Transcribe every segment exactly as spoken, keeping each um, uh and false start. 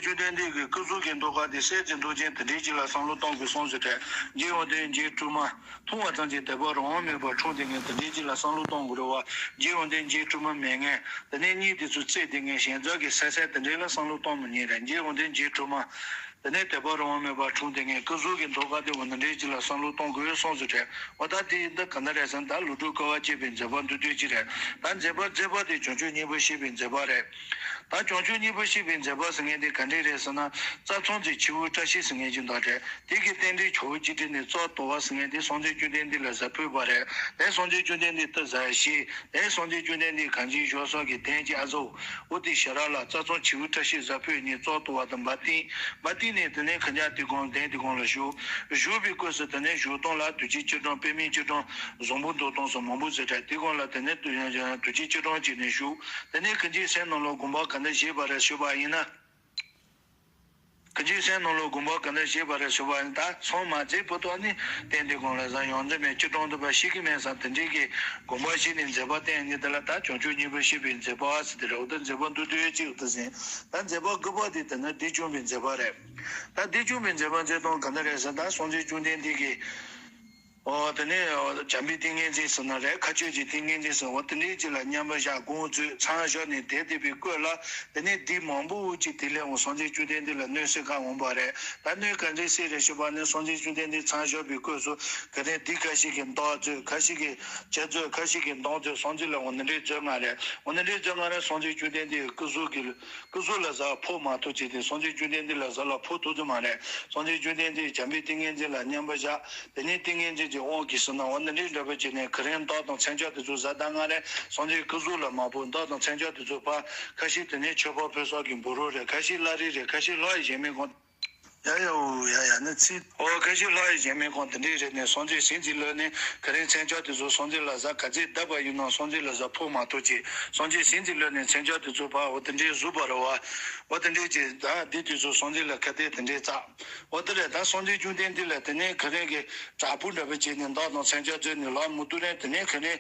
བཅོམ་ལྡན་འདས་ཀྱི་སྐུ་གཟུགས་ཀྱི་མདོ་ཁ་དེ་གསེར་གྱི་མདོག་ཅན་དེ་འདྲའི་ཅིག་ལ་བསམ་བློ་གཏོང་དགོས་གསུངས་ཟེར་ཏེ། རྗེ་ཡོན་ཏན་རྗེ་བཙུན་མ། མཐོང་བ་ཙམ་གྱིས་དད་པ་རང་དབང་མེད་པར་འཁྲུངས་ཏེ་ངས་དེ་འདྲའི་ཅིག་ལ་བསམ་བློ་གཏོང་དགོས་རེད་བ། རྗེ་ཡོན་ཏན་རྗེ་བཙུན་མ་མེད་ངས་དེ་ནས་གཉིད་དེ་ཚོ་བཙལ་ཏེ་ངས་ཞེན་ཚར་གྱི་སད་སད་དེ་འདྲའི་ལ་བསམ་བློ་གཏོང་མི་ཉན་རེད། རྗེ་ཡོན་ཏན་རྗེ་བཙུན་མ། དེ་ནས་དད་པ་རང་དབང་མེད་པར་འཁྲུངས་ཏེ་ངས་སྐུ་གཟུགས་ཀྱི་མདོ་ཁ་དེ་འོ་དེ་འདྲའི་ཅིག་ལ་བསམ་བློ་གཏོང་དགོས་གསུངས་ཟེར་ཏེ། འོ་ད་དེ་འདི་ག་འདྲ་རེད་ཟེར་ན། ད་ལོ་དྲུག་དཀའ་བ་སྤྱད་པའི་མཛད་པ་མདོར་བསྡུས་ཅིག་རེད། ད་མཛད་པ་མཛད་པ་དེ་བྱང་ཆུབ་སྙིང་པོ་བཤད་པའི་མཛད་པ་རེད། ད་བྱང་ཆུབ་སྙིང་པོ་བཤད་པའི་མཛད་པ་ཟེར་མཁན་དེ་ག་འདྲས་རེད་ཟེར་ན། རྩྭ་ཚང་གི་བྱེའུ་བཀྲ་ཤིས་ཟེར་མཁན་ཅིག་འདུག་རེད། དེ་གི་རྟེན་འབྲེལ་ཇོ་བོ་རྗེ་བཙུན་ནས་གཙོ་བོ་བ་ཟེར་མཁན་དེ་སངས་རྒྱས་བཅོམ་ལྡན་འདས་ལ་གཟབ་ཕུལ་བ་རེད། དེ་སངས་རྒྱས་བཅོམ་ལྡན་འདས་དེ་གཟབ་ཞིག་དེ་སངས་རྒྱས་བཅོམ་ལྡན་འདས་གངས་ཅན་བཞུགས་ས་གི་གདན་གྱི་ཨ་ཟོ། འོ་དེ་ཞལ་རས་ལ་རྩྭ་ཚང་བྱེའུ་བཀྲ་ཤིས་གཟབ་ཕུལ་ནས་གཙོ་བོ་བ་དང་འབབ་སྟེ། འབབ་སྟེ་ནས་དེ་ནས་གངས་ཅན་དེ་གོང་གདན་དེ་གོང་ལ་བཞུགས། བཞུགས་པའི་སྐབས་སུ་དེ་ནས་བཞུགས་སྟངས་ལ་དུས་ཆེན་སྤྱི་སྒྲོམ་པདྨའི་སྤྱི་སྒྲོམ། བཟང་པོ་འདུ་སྟངས་སོགས་མང་པོ་ཟེར་ཏེ། དེ་གོང་ལ་དེ་ནས་དུས་ཆེན་སྤྱི་སྒྲོམ་བྱས་ནས་བཞུགས། དེ་ནས་གངས་ཅན་སེམས་ནང་ལ་དགོངས་པ་ག་འདྲ་བཞེས་པ་རེད་ཞུས་པ་ཡིན་ན། གངས་ཅན་སེམས་ནང་ལ་དགོངས་པ་ག་འདྲ་བཞེས་པ་རེད་ཞུས་པ་ཡིན་ན། ད་སོང་མ་ཚད་བུ་ཐོག་ནི་རྟེན་དེ་གོང་ལ་བཟང་ཡོང་འདི་མེད་སྤྱི་སྒྲོམ་དུ་པ་ཤེས་ཀྱི་མེད་བསམ་དེ་འདྲའི་གི་དགོངས་པ་བཞེས་ནས་མཛད་པ་བསྟན་ནས། དེ་ལ་ད་བྱང་ཆུབ་སྙིང་པོ་བཤད་པའི་མཛད་པ་ཟེར་དེ་རེད། འོ་ད་མཛད་པ་མདོར་བསྡུས་ཅིག་ཏུ་ཟིན། ད་མཛད་པ་དགུ་པ་དེ་དེ་ནི་བདེ་སྐྱོང་བའི་མཛད་པ་རེད། ད་བདེ་སྐྱོང་བའི་མཛད་པ་མཛད་སྟངས་ག་འདྲ་རེད་ཟེར་ན། ད་སངས་རྒྱས་བཅོམ་ལྡན་འདས་ཀྱིས། འོ་དེ་ནས་འོ་བྱམས་པའི་ཏིང་ངེ་འཛིན་ཟེར་ན་རེད། མཁའ་སྤྱོད་ཀྱི་ཏིང་ངེ་འཛིན་ཟེར། འོ་དེ་འདྲའི་ཅིག་ལ་མཉམ་པར་བཞག་དགོངས་མཛོད་མཚམས་བཞག་ནས་བསྡད་བསྡད་པའི་སྐོར་ལ། དེ་ནས་འདི་མང་པོ་ཅིག་དེ་ལས་འོ་སངས་རྒྱས་བཅོམ་ལྡན་འདས་ལ་གནོད་སེལ་ག་འོང་བ་རེད། ད་གནོད་ག་འདྲས་སེལ་རེད་ཞུས་པ་ནི། སངས་རྒྱས་བཅོམ་ལྡན་འདས་མཚམས་བཞག་པའི་སྐོར་སུ་ག་ནས་འདི་ཁ་ཤས་ཀྱིས་མདོ་མཛོད། ཁ་ཤས་ཀྱིས་སྤྱི་མཛོད། ཁ་ཤས་ཀྱིས་མདོ་མཛོད། སངས་རྒྱས་ལ་འོ་འདི་འདྲའི་མཛོད་ལྔ་རེད། འོ་འདི་འདྲའི་མཛོད་ལྔ་རེད། སངས་རྒྱས་བཅོམ་ལྡན་འདས་ཀྱི་སྐུ་གཟུགས་ཀྱི་སྐུ་གཟུགས་ལ་ཟ་ཕོག་མ་ཐུབ་ཅིག་དེ་སངས་རྒྱས་བཅོམ་ལྡན་འདས་ལ་ཟ་ལ་ཕོག་ཐུབ་ཐུབ་མ་རེད། སངས་རྒྱས་བཅོམ་ལྡན་འདས་བྱམས་པའི་ཏིང་ངེ་འཛིན་ལ་མཉམ་པར་བཞག་དེ་ནས་ཏིང་ངེ་འཛིན་གྱི་དབང་གིས་ཟེར་ན། འོ་འདི་འདྲའི་འདྲ་པོ་བྱས་ནས་ག་རེ་མདོ་དང་མཚན་བྱང་དེ་ཚོ་ཟ་ད་ང་རེ་སངས་རྒྱས་སྐུ་གཟུགས་ལ་མ་ཕོག། མདོ་དང་མཚན་བྱང་དེ་ཚོ་ཕར་ཁ་ཤས་དེ་ནས་མཆོད་པ་ཕུལ་ས་གི་འབུ་རུ་རེད། ཁ་ཤས་བླ་རེ་རེད། ཁ་ཤས་ལྷ་ཡི་གཞལ་མེད་ཁང་། ཡ་ཡ་འོ་ཡ་ཡ་ནི་ཚིག་འོ་ཁ་ཤས་ལྷ་ཡི་གཞལ་མེད་ཁང་དེ་འདྲའི་རེད་ནས། སངས་རྒྱས་ཟིན་གྱི་ལོན་ནས་ག་རེ་མཚན་བྱང་དེ་ཚོ་སངས་རྒྱས་ལ་ཟ། ག་ཚད་བསྡད་པ་ཡིན་ནའང་སངས་རྒྱས་ལ་ཟ་ཕོག་མ་ཐུབ་ཅིག་སངས་རྒྱས་ཟིན་གྱི་ལོན་ནས་མཚན་བྱང་དེ་ཚོ་ཕར་འོ་དེ་འདྲའི་བཟོས་པ་རེད་བ། འོ་དེ་འདྲའི་ཅིག་ད་འདི་དུས་ཚོད་སངས་རྒྱས་ལ་ཁ་གཏད་དེ་འདྲའི་བཙག་འོ་དེ་ལས་ད་སངས་རྒྱས་བཅོམ་ལྡན་འདས་ལ་དེ་ནས་ག་རེ་གི་དྲག་པོ་འདྲ་པོ་བྱས་ནས་མདོ་དང་མཚན་བྱང་བརྗོད་ནས་ལོག་མི་འདུག་ནས། དེ་ནས་ག་རེ་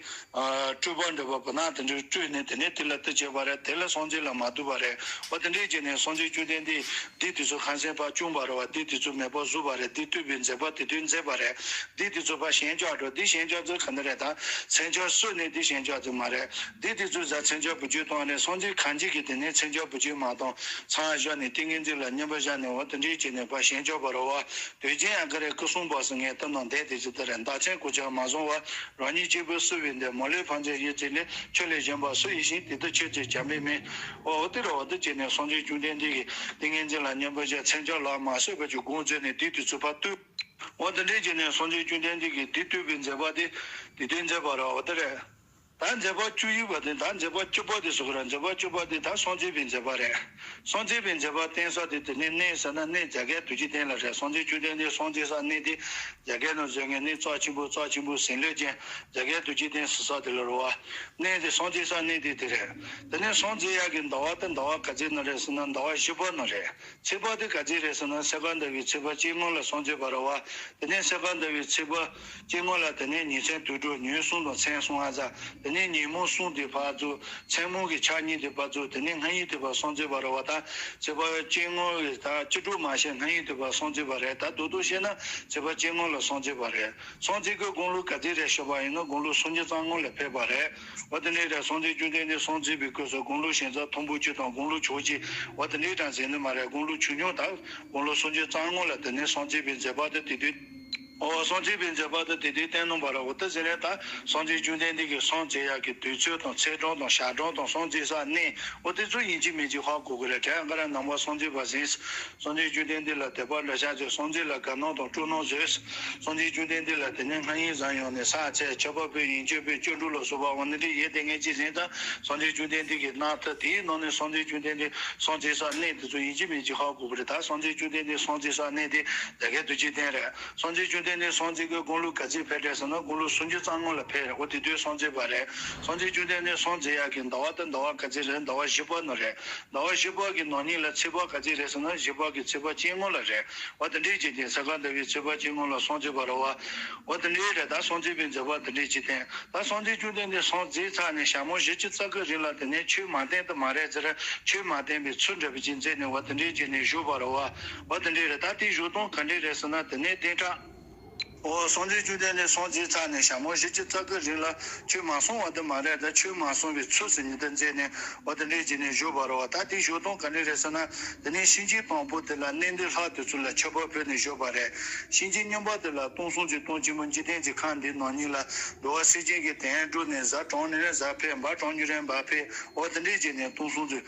སྤྲུལ་པ་འདྲ་པོ་བུ་ནག་དེ་འདྲ་སྤྲུལ་ནས་དེ་ནས་དེ་ལ་དེ་བྱས་པ་རེད། དེ་ལ་སངས་རྒྱས་ལ་མ་ཐུབ་པ་རེད། འོ་དེ་འདྲའི་བྱས་ནས་སངས་རྒྱས་བཅོམ་ལྡན་འདས་འདི་དུས་ཚོད་ཁམས་སངས་པ་བཅོམ་པ་རེད་བ། འདི་དུས་ཚོད་མེད་པ་བཟོས་པ་རེད། འདི་བཏུལ་བའི་མཛད་པ་དེ་དུས་མཛད་པ་རེད། འདི་དུས་ཚོད་ཕར་ཞལ་འཇོག་འགྲོ། འདི་ཞལ་འཇོག་ཚོད་ག་འདྲ་རེད། ད་མཚན་བྱང་སུ་ནས་འདི་ཞལ་འཇོག་ཚོད་མ་རེད། འདི་དུས་ཚོད་ཟ་མཚན་བྱང་བུ་བརྗོད་བཏང་ནས་སངས་རྒྱས་གང་ཅི་གི་དེ་ནས་མཚན་བྱང་བུ་བརྗོད་མ་བཏང་། མཚམས་བཞག་ནས་ཏིང་ངེ་འཛིན་ལ་མཉམ་པར་བཞག་ནས་འོ་དེ་འདྲའི་བྱས་ནས་ཕར་ཞལ་འཇོག་པ་རེད་བ། དུས་རྒྱུན་ཨ་ཀ་རེ་སྐུ་གསུང་པ་སུ་ངས་ལྟ་ན་འདས་དེ་ཇི་ལྟར་རེད། མདའ་ཚན་གོ་ཆ་མ་བཟུང་བར་རང་ཉིད་གཅིག་པུ་བསུ་བའི་འདིར། མ་ལུས་ཕམ་བྱས་ཡིད་ཚིམ་ལས། ཁྱོད་ལས་གཞན་པ་སུ་ཡིན་ཞིང་། དེ་ལྟར་ཁྱོད་ཀྱིས་བྱ་མིན་མིན། འོ་དེ་རེད་བ། དེ་བྱས་ནས་སངས་རྒྱས་བཅོམ་ལྡན་འདས་ཀྱི་ཏིང་ངེ་འཛིན་ལ་མཉམ་པར་བཞག་མཚན་བྱང་ལ་མ་བསུབས་པ་ཅིག་དགོངས་མཛོད་ནས་དེའི་དུས་ཚོད་ཕར་བཏུལ། འོ་དེ་འདྲའི་བྱས་ནས་སངས་རྒྱས་བཅོམ་ལྡན་འདས་ཀྱིས་དེ་བཏུལ་བའི་མཛད་པ་དེ་དེ་དུས་མཛད་པ་རེད་བ། དེ་རེད། ད་མཛད་པ་བཅུ་ཡོད་པ་དེ། ད་མཛད་པ་བཅུ་པ་དེ་སུ་ག་རེད། མཛད་པ་བཅུ་པ་དེ་ད་སངས་རྒྱས་པའི་མཛད་པ་རེད། སངས་རྒྱས་པའི་མཛད་པ་བསྟན་ས་དེ་དེ་ནས་གནས་ཟེར་ན་གནས་རྒྱ་གར་རྡོ་རྗེ་གདན་ལ་རེད། སངས་རྒྱས་བཅོམ་ལྡན་འདས་སངས་རྒྱས་ས་གནས་དེ་རྒྱ་གར་ནང་བཟོས་མཁན་གནས་རྩ་ཆེན་པོ། རྩ་ཆེན་པོ་ཟིན་ལོས་ཅན་རྒྱ་གར་རྡོ་རྗེ་གདན་ཟེར་ས་དེ་ལ་རེད་བ། གནས་དེ་སངས་རྒྱས་ས་གནས་དེ་དེ་རེད། དེ་ནས་སངས་རྒྱས་ཡག་གི་ཟླ་བ་དེ་ཟླ་བ་ག་ཚོད་ནང་རེད་ཟེར་ན་ཟླ་བ་བཞི་པ་ནང་རེད། ཚེས་པ་དེ་ག་ཚོད་རེད་ཟེར་ན་སེ་ག་ཟླ་བའི་ཚེས་པ་བཅོ་ལྔ་ལ་སངས་རྒྱས་པ་རེད་བ། དེ་ནས་སེ་ག་ཟླ་བའི་ཚེས་པ་བཅོ་ལྔ་ལ་དེ་ནས་ཉིན་མཚན་དུས་དྲུག་ཉིན་གསུམ་དང་མཚན་གསུམ་ཨ་ཙ། དེ་ནས་ཉིན་མོ་གསུམ་དེ་ཕར་ཚུར། མཚན་མོ་གི་ཆ་གཉིས་དེ་ཕར་ཚུར། དེ་ནས་སྔ་ཉིན་དེ་ཕར་སངས་རྒྱས་པ་རེད་བ། ད་ཚེས་པ་བཅོ་ལྔ་གི་ད་བཅུ་དྲུག་མ་ཤེས་སྔ་ཉིན་དེ་ཕར་སངས་རྒྱས་པ་རེད། ད་རྡོག་རྡོག་བཤད་ན་ཚེས་པ་བཅོ་ལྔ་ལ་སངས་རྒྱས་པ་རེད། སངས་རྒྱས་ཀྱི་དགུང་ལོ་ག་ཚོད་རེད་ཞུས་པ་ཡིན་ན་དགུང་ལོ་སུམ་ཅུ་རྩ་ལྔ་ལ་ཕེབས་པ་རེད། འོ་དེ་འདྲའི་རེད། སངས་རྒྱས་བཅོམ་ལྡན་འདས་སངས་རྒྱས་པའི་སྐབས་སུ་དགུང་ལོ་ཞེ་ས་མཐོན་པོ་ཅིག་དང་དགུང་ལོ་ཆུང་ཅིག་འོ་དེ་འདྲའི་གྲངས་ཟིན་ནི་མ་རེད། དགུང་ལོ་ཆུང་ཆུང་དང་དགུང་ལོ་སུམ་ཅུ་རྩ་ལྔ་ལ་དེ་ནས་སངས་རྒྱས་པའི་མཛད་པ་དེ་དེ་དུས། འོ་སངས་རྒྱས་པའི་མཛད་པ་དེ་དེ་དུས་བསྟན་གནང་བ་རེད། འོ་དེ་ཟེར་ནས་ད་སངས་རྒྱས་བཅོམ་ལྡན་འདས་ཀྱི་སངས་རྒྱས་ཡག་གི་དུས་ཚོད་དང་ཚེས་གྲངས་དང་ཞག་གྲངས་དང་སངས་རྒྱས་ས་གནས། འོ་དེ་ཚོ་ཡིན་གཅིག་མིན་གཅིག་ཧ་གོ་དགོས་རེད། དེ་ཡང་ག་རེ་ནང་པ་སངས་རྒྱས་པ་ཟིན། སངས་རྒྱས་བཅོམ་ལྡན་འདས་ལ་དད་པ་འདྲ་ཆགས་བྱས། སངས་རྒྱས་ལ་དགའ་སྣང་དང་སྤྲོ་སྣང་བཟོས། སངས་རྒྱས་བཅོམ་ལྡན་འདས་ལ་དེ་ནས་སྔ་ཡིན་བཟང་ཡོང་ནས་ཕྱག་འཚལ། མཆོད་པ་ཕུལ། ཡིན་མཆོད་ཕུལ། སྐྱབས་འགྲོ་ལ་སོགས་པ་འོ་ནི་འདི་ཡེ་དེ་ངས་ཅི་ཟིན་ཙང་སངས་རྒྱས་བཅོམ་ལྡན་འདས་ཀྱི་རྣམ་ཐར་དེའི་ནང་ནས་སངས་རྒྱས་བཅོམ་ལྡན་འདས་སངས་རྒྱས་ས་གནས་དེ་ཚོ་ཡིན་གཅིག་མིན་གཅིག་ཧ་གོ་གི་རེད། ད་སངས་རྒྱས་བཅོམ་ལྡན་འདས་སངས་རྒྱས་ས་གནས་དེ་རྒྱ་གར་རྡོ་རྗེ་གདན་རེད། སངས་རྒྱས་བཅོམ་ བརྟན་གནས་སངས་རྒྱས་ཀྱི་དགུང་ལོ་ག་ཚོད་ཕེབས་རེད་ཟེར་ན། དགུང་ལོ་སུམ་ཅུ་རྩ་ལྔ་ལ་ཕེབས་རེད། འོ་དེ་དུས་སངས་རྒྱས་པ་རེད། སངས་རྒྱས་བཅོམ་ལྡན་འདས་སངས་རྒྱས་ཡག་གི་ཟླ་བ་དེ་ཟླ་བ་ག་ཚོད་རེད། ཟླ་བ་བཞི་པ་ནང་རེད། ཟླ་བ་བཞི་པ་གི་ནང་ཉིད་ལ་ཚེས་པ་ག་ཚོད་རེད་ཟེར་ན། བཞི་པ་གི་ཚེས་པ་བཅོ་ལྔ་ལ་རེད། འོ་དེ་འདྲའི་བྱས་ཏེ་ས་ག་ཟླ་བའི་ཚེས་པ་བཅོ་ལྔ་ལ་སངས་རྒྱས་པ་རེད་བ། འོ་དེ་འདྲའི་རེད། ད་སངས་རྒྱས་པའི་མཛད་པ་དེ་འདྲའི་བྱས་ཏེ། ད་སངས་རྒྱས་བཅོམ་ལྡན་འདས་སངས་རྒྱས་ཚར་ནས་ཞག་མོ་བཞི་བཅུ་རྩ་དགུ་རིང་ལ་དེ་ནས་ཆོས་མ་བསྟན་དུ་མ་རེད་ཟེར། ཆོས་མ་བསྟན་པའི་ཚུལ་འདྲ་བོ་ཅིག་མཛད་ནས་འོ་དེ་འདྲའི་བྱས་ནས་བཞུགས་པ་རེད་བ། འོ་དེ་འདྲའི་རེད། ད་དེ་བཞུགས་སྟངས་ག་འདྲའི་རེད་ཟེར་ན། དེ་ནས་བདུན་ཕྲག་འོ་སངས་རྒྱས་བཅོམ་ལྡན་འདས་སངས་རྒྱས་ཚར་ནས་ཞག་མོ་བཞི་བཅུ་རྩ་དགུ་རིང་ལ་ཆོས་མ་གསུང་བ་དེ་མ་རེད། ད་ཆོས་མ་གསུང་བའི་ཚུལ་ཟེར་ནས་དེ་མཛད་ནས་འོ་དེ་འདྲའི་བྱས་ནས་བཞུགས་པ་རེད་བ། ད་དེ་བཞུགས་སྟངས་ག་འདྲའི་རེད་ཟེར་ན། དེ་ནས་གཤིན་རྗེ་དང་པོ་དེ་ལ་གནས་འདི་ལྷ་དེ་ཚོ་ལ་ཁྱབ་པ་ཕུལ་ནས་བཞུགས་པ་རེད། གཤིན་རྗེ་གཉིས་པ་དེ་ལ་སྟོང་གསུམ་གྱི་སྟོང་ཆེན་པོ་འཇིག་རྟེན་གྱི་ཁམས་འདིའི་ནང་ཉིད་ལ་འགྲོ་བ་སེམས་ཅན་གྱི་དོན་སྒྲུབ་ནས་གཟའ་གྲངས་ནས་གཟའ་ཕེབས། བར་གྲངས་ཉུང་རན་བར་ཕེབས། འོ་དེ་འདྲའི་བྱས་ནས་སྟོང་གསུམ་གྱི་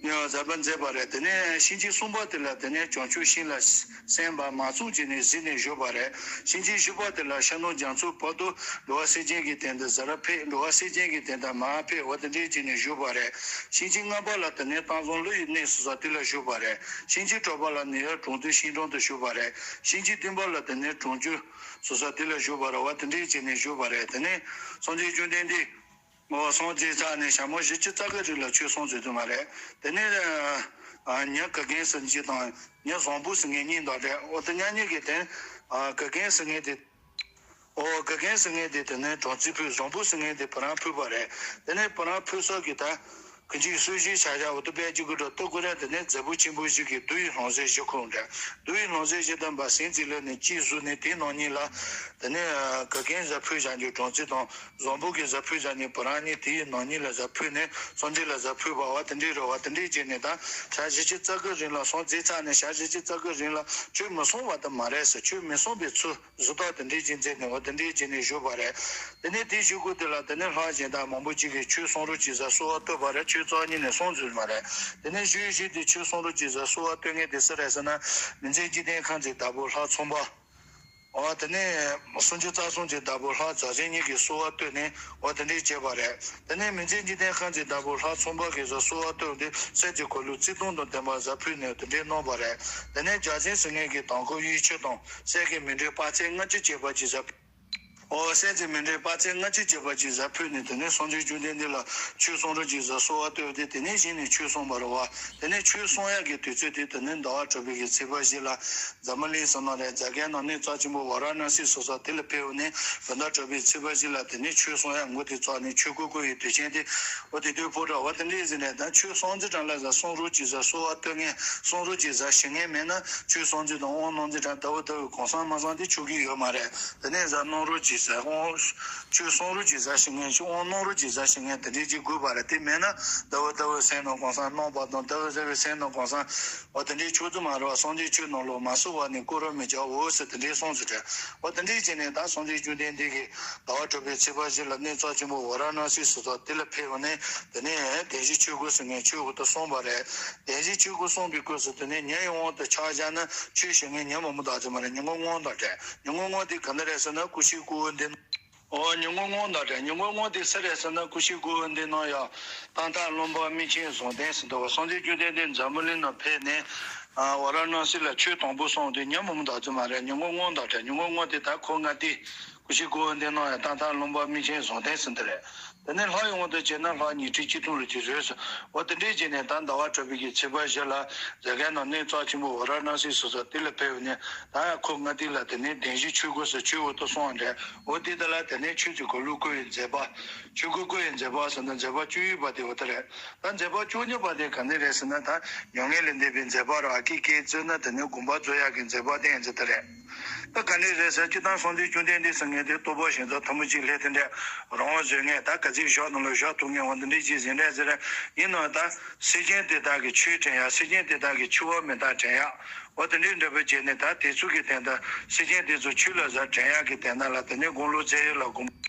མཛད་པ་མཛད་པ་རེད། དེ་ནས་གཤིན་རྗེ་གསུམ་པ་དེ་ལ་དེ་ནས་བྱང་ཆུབ་ཤིང་ལ་སེམས་པ་མ་བཙུམས་བྱས་ནས་གཟིགས་ནས་བཞུགས་པ་རེད། གཤིན་རྗེ་བཞི་པ་དེ་ལ་ཤར་ནུབ་རྒྱ་མཚོའི་བར་དུ་འགྲོ་བ་སེམས་ཅན་གྱི་དོན་དུ་གཟའ་ར་ཕེབས། འགྲོ་བ་སེམས་ཅན་གྱི་དོན་དུ་མ་ཕེབས། འོ་དེ་འདྲའི་བྱས་ནས་བཞུགས་པ་རེད། གཤིན་རྗེ་ལྔ་པ་ལ་དེ་ནས་གཏང་བཟང་ཀླུ་ཡི་གནས་སུ་ས་དེ་ལ་བཞུགས་པ་རེད། གཤིན་རྗེ་དྲུག་པ་ལ་ནི་ཡར་གྲོང་དུ་ཤིང་དྲུང་དུ་བཞུགས་པ་རེད། གཤིན་རྗེ་བདུན་པ་ལ་དེ་ནས་གྲོང་ཁྱེར་སུ་ས་དེ་ལ་བཞུགས་པ་རེད་བ། དེ་འདྲའི་བྱས་ནས་བཞུགས་པ་རེད། དེ་ནས་སངས་རྒྱས་བཅོམ་ལྡན་འདས་འོ་སངས་རྒྱས་ཚར་ནས་ཞག་མོ་བཞི་བཅུ་རྩ་དགུ་རིང་ལ་ཆོས་གསུང་ཟེར་དུ་མ་རེད། དེ་ནས་ཨ་ཉ་ག་གན་ཟེར་མཁན་དང་ཉ་བཟང་པོ་ཟེར་མཁན་གཉིས་འདུག་རེད། འོ་དེ་ཉ་གཉིས་ཀྱི་དེ་ཨ་ག་གན་ཟེར་མཁན་དེ། འོ་ག་གན་ཟེར་མཁན་དེ་དེ་ནས་སྦྲང་རྩི་ཕུལ། བཟང་པོ་ཟེར་མཁན་དེ་བུ་རམ་ཕུལ་བ་རེད། དེ་ནས་བུ་རམ་ཕུལ་ས་གི་ད་གི་ཅིག་གསོལ་ཞིག་བྱ་བྱ་འོ་དེ་པས་ཅིག་གི་འགྲོ་ལྟོ་གོ་ར། དེ་ནས་རྫ་བུ་ཆེན་པོ་ཞིག་གི་རྡོ་ཡི་ལྷུང་བཟེད་བཞི་ཁུར་འདྲ། རྡོ་ཡི་ལྷུང་བཟེད་བཞི་དང་བ་སེམས་ཅིག་ལ་ནས་གཅིག་བཟོས་ནས་དེའི་ནང་ཉིད་ལ་དེ་ནས་ག་གན་གཟའ་ཕུལ་བྱ་རྒྱུ་སྦྲང་རྩི་དང་། བཟང་པོ་གི་གཟའ་ཕུལ་བྱ་ནི་བུ་རམ་ནི་དེའི་ནང་ཉིད་ལ་གཟའ་ཕུལ་ནས་སངས་རྒྱས་ལ་གཟའ་ཕུལ་བ་བ་དེ་འདྲའི་རེད་བ། དེ་འདྲའི་བྱས་ནས་ད་ཞག་བཞི་བཅུ་རྩ་དགུ་རིང་ལ་སངས་རྒྱས་ཚར་ནས་ཞག་བཞི་བཅུ་རྩ་དགུ་རིང་ལ་ཆོས་མི་གསུང་བ་དེ་མ་རེད་ཟེར། ཆོས་མི་གསུང་བའི་ཚུལ་བཟོ་ལྟ་དེ་འདྲའི་བྱས་མཛད་ནས་བ་དེ་འདྲའི་བྱས་ནས་བཞུགས་པ་རེད། དེ་ནས་དེའི་གཞུག་གུ་དེ་ལ་དེ་ནས་ལྷ་གཞན་དག་མང་པོ་ཅིག་གིས་ཆོས་གསུང་རོགས་གྱིས་ཟེར་གསོལ་བ་བཏབ་པ་རེད། ཆོས་རྩ་བ་ཉིད་ནས་གསུང་ཚུལ་མ་རེད། དེ་ནས་ཞུས་ཞུས་ཏེ་ཆོས་གསུང་རོགས་གྱིས་ཟེར་གསོལ་བ་བཏབ་མཁན་དེ་སུ་རེད་ཟེར་ན། མི་མཇེད་འཇིག་རྟེན་ཁམས་ཀྱི་བདག་པོ་ལྷ་ཚངས་པ། འོ་དེ་ནས་སུམ་ཅུ་རྩ་གསུམ་གྱི་བདག་པོ་ལྷ་རྫ་ཆེན་གཉིས་ཀྱིས་གསོལ་བ་བཏབ་ནས་འོ་དེ་འདྲས་བྱས་པ་རེད། དེ་ནས་མི་མཇེད་འཇིག་རྟེན་ཁམས་ཀྱི་བདག་པོ་ལྷ་ཚངས་པ་གིས་གསོལ་བ་བཏབ་སྟེ་གསེར་གྱི་འཁོར་ལོ་རྩིབས་སྟོང་དང་ལྡན་པ་གཟའ་ཕུལ་ནས་དེ་འདྲས་གནང་བ་རེད། དེ་ནས་བརྒྱ་བྱིན་ཟེར་མཁན་གྱིས་དང་ཁོག་གཡས་ཕྱེད་དང་གསེར་གྱི་མཎྜལ་དཔག་ཚད་ལྔ་བཅུ་བྱས་པ་ཅིག་གཟའ། འོ་གསེར་གྱི་མཎྜལ་དཔག་ཚད་ལྔ་བཅུ་བྱས་པ་ཅིག་གཟའ་ཕུལ་ནས་དེ་ནས་སངས་རྒྱས་བཅོམ་ལྡན་འདས་ལ་ཆོས་གསུང་རོགས་གྱིས་ཟེར་གསོལ་བ་བཏབ་སྟེ་དེ་ནས་གཞི་ནས་ཆོས་གསུངས་པ་རེད་བ། དེ་ནས་ཆོས་གསུང་ཡག་གི་དུས་ཚོད་དེ་དེ་ནས་ཟླ་བ་དྲུག་པའི་གི་ཚེས་པ་བཞི་ལ་འཛམ་བུ་གླིང་ཟེར་ན་རེད། རྒྱ་གར་ནང་གནས་རྩ་ཆེན་པོ་ཝཱ་ར་ཎ་སི་ཟེར་ས་དེ་ལ་ཕེབས་ནས་བོད་ཟླ་དྲུག་པའི་ཚེས་པ་བཞི་ལ་དེ་ནས་ཆོས་གསུང་ཡག་ངོ་དེ་བཙུགས་ནས་ཆོས་འཁོར་བསྐོར་བའི་དུས་ཆེན་དེ། འོ་དེ་དུས་ཕོ་བྲང་བ་དེ་འདྲས་ཟིན་ནས་ད་ཆོས་གསུང་རྩིས་གྲངས་ལ་ཟ་གསུང་རོགས་གྱིས་ཟ་གསོལ་བ་བཏབ་མཁན་གསུང་རོགས་གྱིས་ཟ་ཞུ་མཁན་མེད་ན་ཆོས་གསུང་རྩིས་དང་དབང་གནང་རྩིས་གྲངས་ལྟ་བུ་ལྟ་བུ་གང་ཟག་མ་གསང་དེ་ཆོག་གི་ཡོད་མ་རེད། དེ་ནས་ཟ་གནང་རོགས་གྱིས་ཟ་དབང་ཆོས་གསུང་རོགས་གྱིས་ཟ་ཞུ་མཁན་ཆོས་དབང་གནང་རོགས་གྱིས་ཟ་ཞུ་མཁན་དེ་འདྲས་ཅིག་དགོས་པ་རེད། དེ་མེད་ན་ལྟ་བུ་ལྟ་བུ་སེམས་ནང་གང་ཟག་གནང་བ་དང་ལྟ་བུ་ལྟ་བུ་སེམས་ནང་གང་ཟག་འོ་དེ་འདྲའི་ཆོས་ཚུལ་མ་རེད་བ། སངས་རྒྱས་ཆོས་རྣམས་ལ་མ་གསོལ་བ་ནི་བསྐོར་ར་མི་བྱའོ་ཟེར་དེ་འདྲའི་གསུངས་སུ་བྲལ། འོ་དེ་འདྲའི་བྱས་ནས་ད་སངས་རྒྱས་བཅོམ་ལྡན་འདས་ཀྱིས་ཟླ་བ་དྲུག་པའི་ཚེས་པ་བཞི་ལ་གནས་རྩ་ཆེན་པོ་ཝཱ་ར་ཎ་སི་ཟེར་ས་དེ་ལ་ཕེབས་ནས་དེ་ནས་བདེན་བཞིའི་ཆོས་སྐོར་ཟེར་མཁན་ཆོས་འོ་དེ་གསུངས་པ་རེད། བདེན་བཞིའི་ཆོས་སྐོར་གསུངས་པའི་སྐབས་སུ་དེ་ནས་ཉ་ཡི་དབང་དུ་ཆ་བཞག་ན་ཆོས་ཞུ་མཁན་ཉ་མོ་མོ་དག་ཚོད་མ་རེད། ཉ་ངོ་སྔོན་དང་བྲལ། ཉ་ངོ་སྔོན་དེ་ག་འདྲ་རེད་ཟེར་ན་སྐུ་ཞབས་སྐུ་འོ་འདི། འོ་ཉ་ངོ་སྔོན་དང་བྲལ། ཉ་ངོ་སྔོན་དེ་སུ་རེད་ཟེར་ན་སྐུ་ཞབས་སྐུ་འོ་འདི་ནང་ཡང་རྟ་མཐའ་ཀླུ་འབུམ་མིག་ཆེན་བཟང་ལྡན་ཟེར་འདུག་བ། སངས་རྒྱས་བཅོམ་ལྡན་འདས་འཛམ་བུ་གླིང་ནང་ཕེབས་ནས་ཝཱ་ར་ཎ་སི་ལ་ཆོས་དང་པོ་གསུངས་དུས་ཉ་མོ་མོ་དག་ཚོད་མ་རེད། ཉ་ངོ་སྔོན་དང་བྲལ། ཉ་ངོ་སྔོན་དེ་ད་ཁོ་ལྔ་སྟེ་སྐུ་ཞབས་སྐུ་འོ་འདི་ནང་ཡང་རྟ་མཐའ་ཀླུ་འབུམ་མིག་ཆེན་བཟང་ལྡན་ཟེར་འདི་རེད། དེ་ནས་ལྷ་ཡི་དབང་དུ་བྱས་ན་ལྷ་ཉི་ཁྲི་བཅུ་སྟོང་རེ་ཅིག་རེད་ཟེར། འོ་དེ་འདྲས་བྱས་ནས་ད་ཟླ་བ་དྲུག་པའི་གི་ཚེས་པ་བཞི་ལ་རྒྱ་གར་ནང་གནས་རྩ་ཆེན་པོ་ཝཱ་ར་ཎ་སི་ཟེར་ས་དེ་ལ་ཕེབས་ནས་ད་ཁོ་ལྔ་སྟེ་ལ་དེ་ནས་བདེན་བཞིའི་ཆོས་སྐོར་ཟེར་ཆོས་འོ་དེ་གསུངས་རེད། འོ་དེ་དེ་ལ་དེ་ནས་ཆོས་ཀྱི་འཁོར་ལོ་བསྐོར་བའི་མཛད་པ། ཆོས་འཁོར་བསྐོར་བའི་མཛད་པ་ཟེར་ན་མཛད་པ་བཅུ་ཡོད་པ་དེ་འོ་དེ་རེད། ད་མཛད་པ་བཅུ་གཉིས་པ་དེ་ག་འདྲ་རེད་ཟེར་ན་ད་མྱ་ངན་ལས་འདས་པའི་མཛད་པ་ར་ཨ་ཀི་ཀའི་རྩོད་ན་དེ་ནས་དགོངས་པ་རྫོགས་ཡག་གི་མཛད་པ་དེ་ཡང་མཛད་དེ་རེད། ད་ག་འདྲ་རེད་ཟེར་སྤྱིར་བཏང་སངས་རྒྱས་བཅོམ་ལྡན་འདས་ཟེར་མཁན་དེ་རྟོགས་པ་བཞི་མཛད་ཐུན་མོང་གཅིག་ལས་དེ་འདྲ་རང་དབང་བཟོས་མཁན་ད་ག་ཚིག་བཞག་ནང་ལ་བཞག་ཐུབ་མཁན་འོ་འདི་འདྲ་ཅིག་ཟིན་རེད་ཟེར། ཡིན་ནའང་ད་སེམས་ཅན་དེ་དག་གི་ཆོས་དྲན་ཡག་སེམས་ཅན་དེ་དག་གི་འཆི་བ་མི་རྟག་དྲན་ཡག་འོ་དེ་འདྲའི་འདྲ་པོ་བྱས་ནས་ད་དེ་ཚོ་གི་སྟེང་དུ་སེམས་ཅན་དེ་ཚོ་ཆོས་ལ་ཟ་དྲན་ཡག་གི་སྟེང་ན་ལ་དེ་ནས་དགུང་ལོ་བཙས་ཡོད་ལ་དགུང་